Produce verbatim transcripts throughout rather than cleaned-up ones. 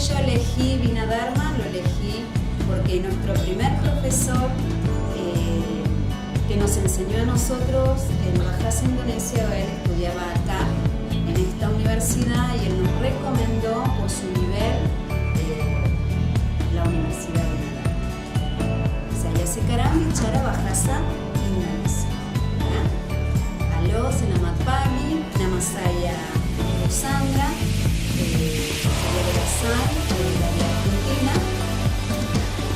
Yo elegí Vina Dharma, lo elegí porque nuestro primer profesor, eh, que nos enseñó a nosotros en Bahasa Indonesia, él estudiaba acá en esta universidad y él nos recomendó por su nivel, eh, la Universidad Vina Dharma. Saya sekarang bicara bahasa Indonesia. Ya. Halo, selamat pagi. Nama saya Sandra. Eh, saya berasal dari Argentina.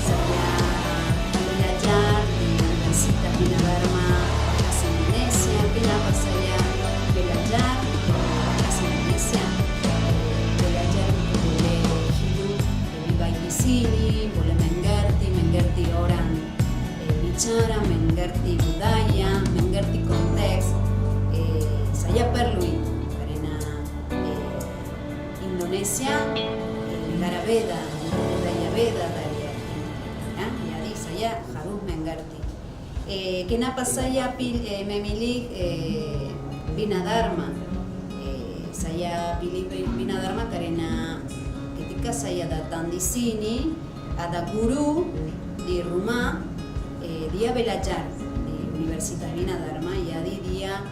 Saya belajar di Universitas Bina Dharma Bahasa Indonesia. Kenapa saya belajar bahasa Indonesia? Belajar untuk boleh hidup lebih baik di sini, boleh mengerti, mengerti orang, eh, bicara, mengerti budaya, mengerti konteks. Eh, saya perlu itu karena, eh, Indonesia, eh, negara beda, budaya beda dari Argentina. Ya, jadi saya harus mengerti. Eh, kenapa saya pil- eh, memilih, eh, Bina Dharma? Eh, saya pilih Bi- Bina Dharma karena ketika saya datang di sini, ada guru di rumah, eh, dia belajar di Universitas Bina Dharma, jadi dia,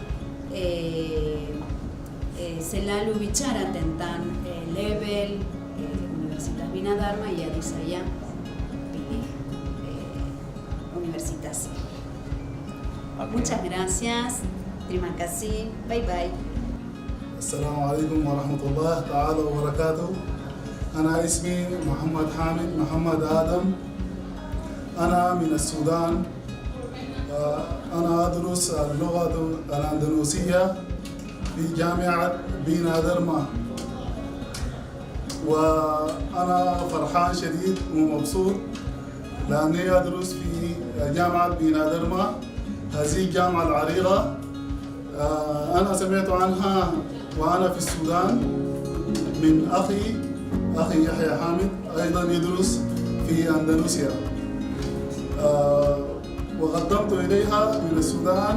eh, eh, selalu bicara tentang, eh, level, eh, Universitas Bina Dharma, jadi saya pilih, eh, universitas. Oke. Muchas gracias. Terima kasih. Bye bye. السلام عليكم ورحمة الله تعالى وبركاته. أنا اسمي محمد حامد محمد آدم. أنا من السودان. آه، أنا أدرس اللغة الأندونيسية في جامعة بينا درما. وأنا فرحان شديد ومبسوط لأني أدرس في جامعة بينا درما، هذه الجامعة العريقة. آه، أنا سمعت عنها وأنا في السودان من أخي، أخي يحيى حامد، أيضًا يدرس في أندونيسيا. آه، وقدمت إليها من السودان،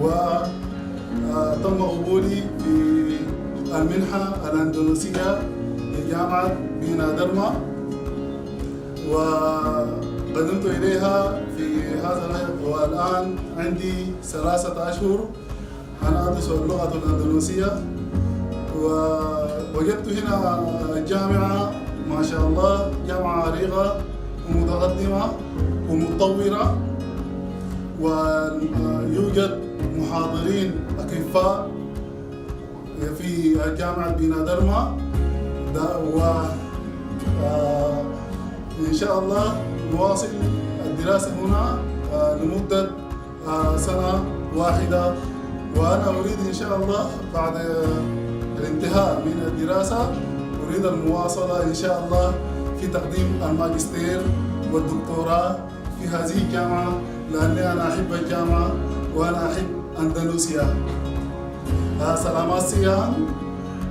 و، آه، تم قبولي في المنحة الأندونيسية لجامعة بينا درما، وقدمت إليها في هذا الوقت، والآن عندي ثلاثة أشهر أنا أدرس اللغة الأندونيسية، ووجدت هنا جامعة ما شاء الله، جامعة عريقة ومتقدمة ومتطورة، ويوجد محاضرين أكفاء في جامعة بينا درما. دا-، و، آه، إن شاء الله نواصل الدراسة هنا، آه، لمدة آه، سنة واحدة، وأنا أريد إن شاء الله بعد، آه، الانتهاء من الدراسة، أريد المواصلة إن شاء الله في تقديم الماجستير والدكتوراه في هذه الجامعة، لأني أنا أحب الجامعة وأنا أحب أندونيسيا. آه، سلامات سيان.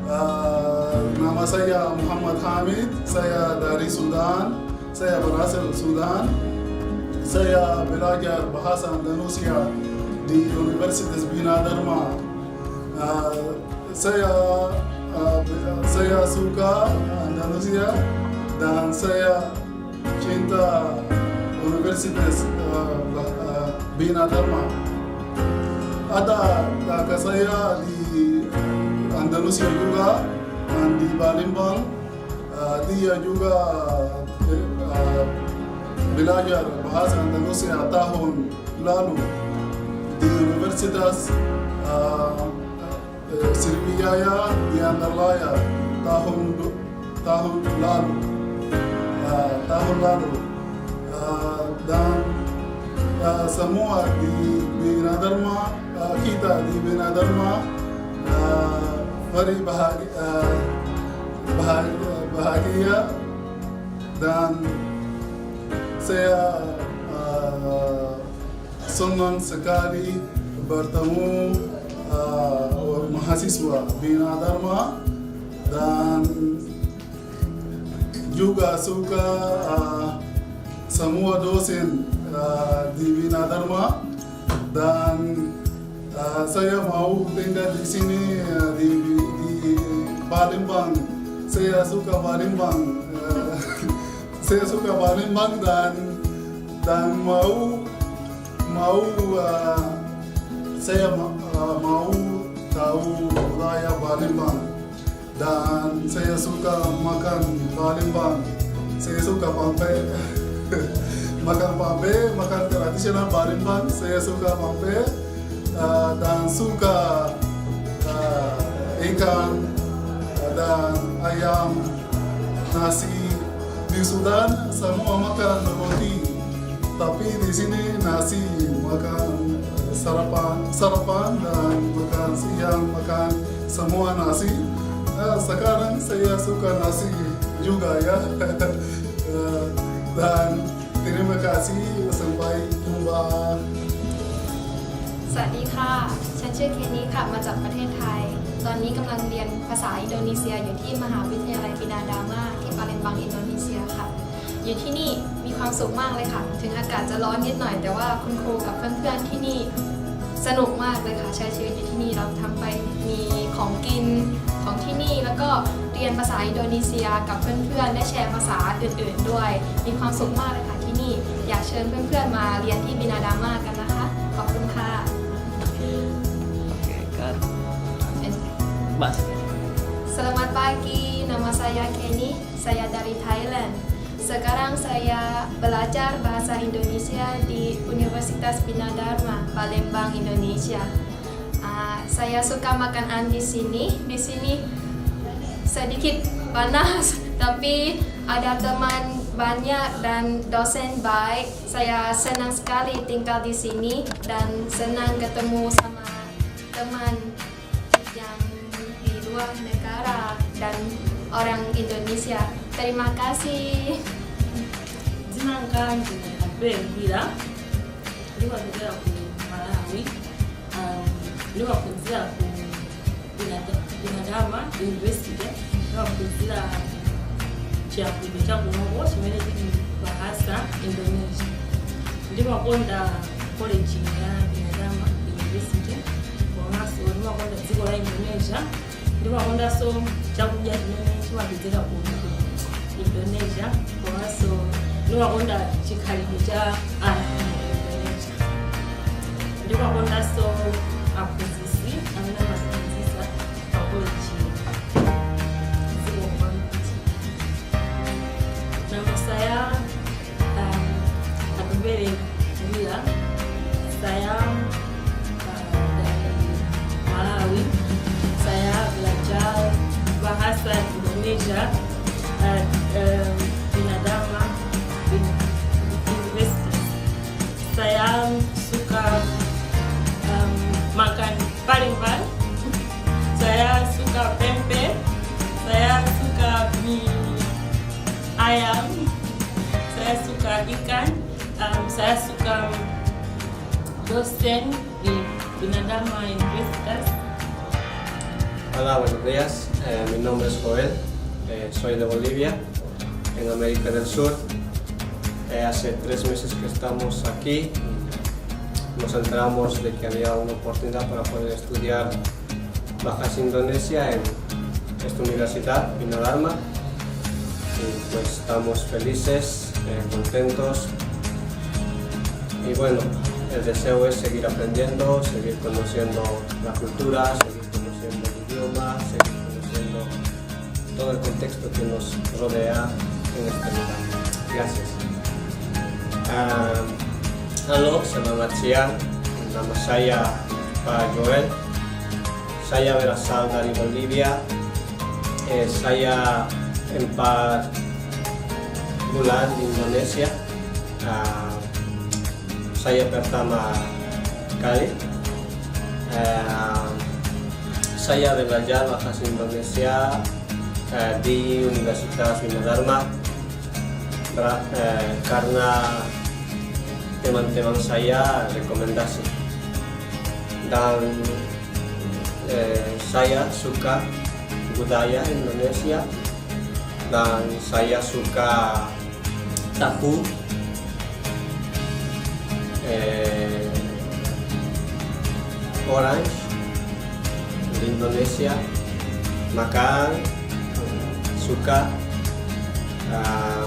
آه، nama saya Muhammad Hamid, saya dari Sudan. Saya berasal Sudan. Saya belajar bahasa Andalusia di Universitas Bina Dharma. Ah, saya, ah, saya suka Andalusia dan saya cinta Universitas, ah, Bah-, ah, Bina Dharma. Ada kakak saya di Andalusia juga, dan di Palembang. Ah, dia juga, eh, ah, belajar bahasa Indonesia tahun lalu di Universitas, ah, eh, Sriwijaya di Antalya tahun du-, tahun lalu. Ah, tahun lalu. Ah, dan, ah, semua di Bina Dharma, ah, kita di Bina Dharma, ah, very bahagi-, ah, bahag-, bahagia dan saya, ah, senang sekali bertemu, ah, mahasiswa Bina Dharma dan juga suka, ah, semua dosen, ah, di Bina Dharma dan, ah, saya mau tinggal di sini, ah, di, di Palembang, Saya suka Palembang. Eh, saya suka Palembang dan dan mau mau eh, saya ma- eh, mau tahu budaya Palembang. Dan saya suka makan Palembang. Saya suka pempek. Makan pempek, makan tradisional Palembang. Saya suka pempek. Eh, dan suka eh, ikan eh, dan ayam, nasi. Di Sudan semua makan roti, tapi di sini nasi makan eh, sarapan, sarapan dan makan siang makan semua nasi. Eh, sekarang saya suka nasi juga ya. Eh, dan terima kasih, sampai jumpa. สวัสดีค่ะ ฉันชื่อเคนี่ค่ะ มาจากประเทศไทย ตอนนี้กำลังเรียนภาษาอินโดนีเซียอยู่ที่มหาวิทยาลัยบินาดามาที่ปาเลมบัง อินโดนีเซียค่ะ อยู่ที่นี่มีความสุขมากเลยค่ะ ถึงอากาศจะร้อนนิดหน่อย แต่ว่าคุณครูกับเพื่อนๆที่นี่สนุกมากเลยค่ะ ใช้ชีวิตอยู่ที่นี่ เราทั้งไปมีของกินของที่นี่ แล้วก็เรียนภาษาอินโดนีเซียกับเพื่อนๆ ได้แชร์ภาษาอื่นๆด้วย มีความสุขมากเลยค่ะที่นี่ อยากเชิญเพื่อนๆมาเรียนที่บินาดามากันนะคะ ขอบคุณค่ะ Oke, cut. Mas. Selamat pagi, nama saya Kenny. Saya dari Thailand. Sekarang saya belajar bahasa Indonesia di Universitas Bina Dharma, Palembang, Indonesia. Ah, saya suka makan di sini. Di sini sedikit panas, tapi ada teman banyak dan dosen baik. Saya senang sekali tinggal di sini dan senang ketemu sama teman yang di luar negara dan orang Indonesia. Terima kasih. Jina langu ndi Abel Mbila. Ndi wazalwa ku Malawi. Um, ndi wafunzila ku Binada- Binadama University. Ndi wafunzila chiakuno chiakuno chimene chili bahasa Indonesia. Ndi wakonda college ya Binadama University. Komaso ndi wakonda dziko la Indonesia. Ndi wakondaso chakudya chimene chimapedzeka ku Indonesia. Komaso ndi wakonda chikhalidwe cha anthu ku Indonesia. Ndi wakondaso aphunzitsi amene amatiphunzitsa pa college. Zikomo kwambiri. Nama saya, um, Atubele Mbila. Saya, uh, dari Malawi. Saya belajar bahasa Indonesia at, um, Binadama University. Saya suka, um, makan Palembang. Saya suka pempek. Saya suka mie ayam. Saya suka ikan. Um, saya suka dosen di Binadama Universitas. Hola, buenos días. Eh, mi nombre es Joel. Eh, soy de Bolivia, en América del Sur. Eh, hace tres meses que estamos aquí. Nos enteramos de que había una oportunidad para poder estudiar Bahasa Indonesia en esta universidad, Bina Dharma. Y pues estamos felices, eh, contentos. Y bueno, el deseo es seguir aprendiendo, seguir conociendo la cultura, seguir conociendo el idioma, seguir conociendo todo el contexto que nos rodea en este lugar. Gracias. Ah, halo, selamat siang. Nama saya Pak Joel. Saya berasal dari Bolivia. Eh, saya empat bulan di Indonesia. Ah, saya pertama kali. Eh, saya belajar bahasa Indonesia, eh, di Universitas Bina Dharma. Bera- eh, karena teman-teman saya rekomendasi. Dan, eh, saya suka budaya Indonesia dan saya suka tahu, eh, orange di Indonesia, makan, Suka, ah,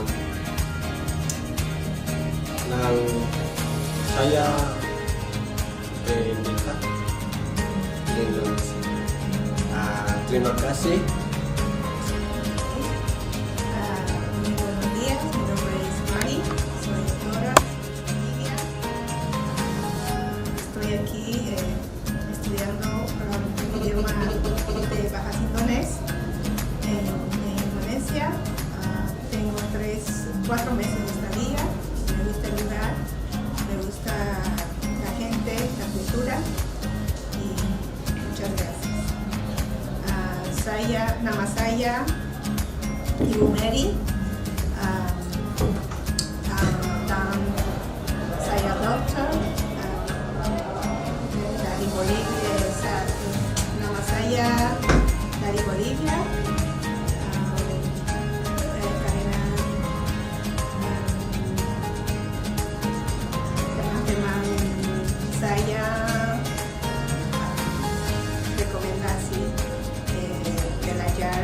nang saya Benita Indonesia. Ah, terima kasih. Ah, muy buenos días, mi nombre es Mari, soy doctora, soy de Bolivia. Ah, estoy aquí, eh, estudiando, um, idioma de Baja Sintonés en, en Indonesia. Ah, tengo tres, cuatro meses de estadía. Me gusta el lugar, me gusta la gente, la cultura y muchas gracias. Ah, saya, nama saya Ibu Mary. Ah, ah, dan saya doktor, ah, dari Bolivia, sa-, nama saya dari Bolivia. Ah, eh, karena, ah, teman-teman saya, ah, rekomendasi, eh, belajar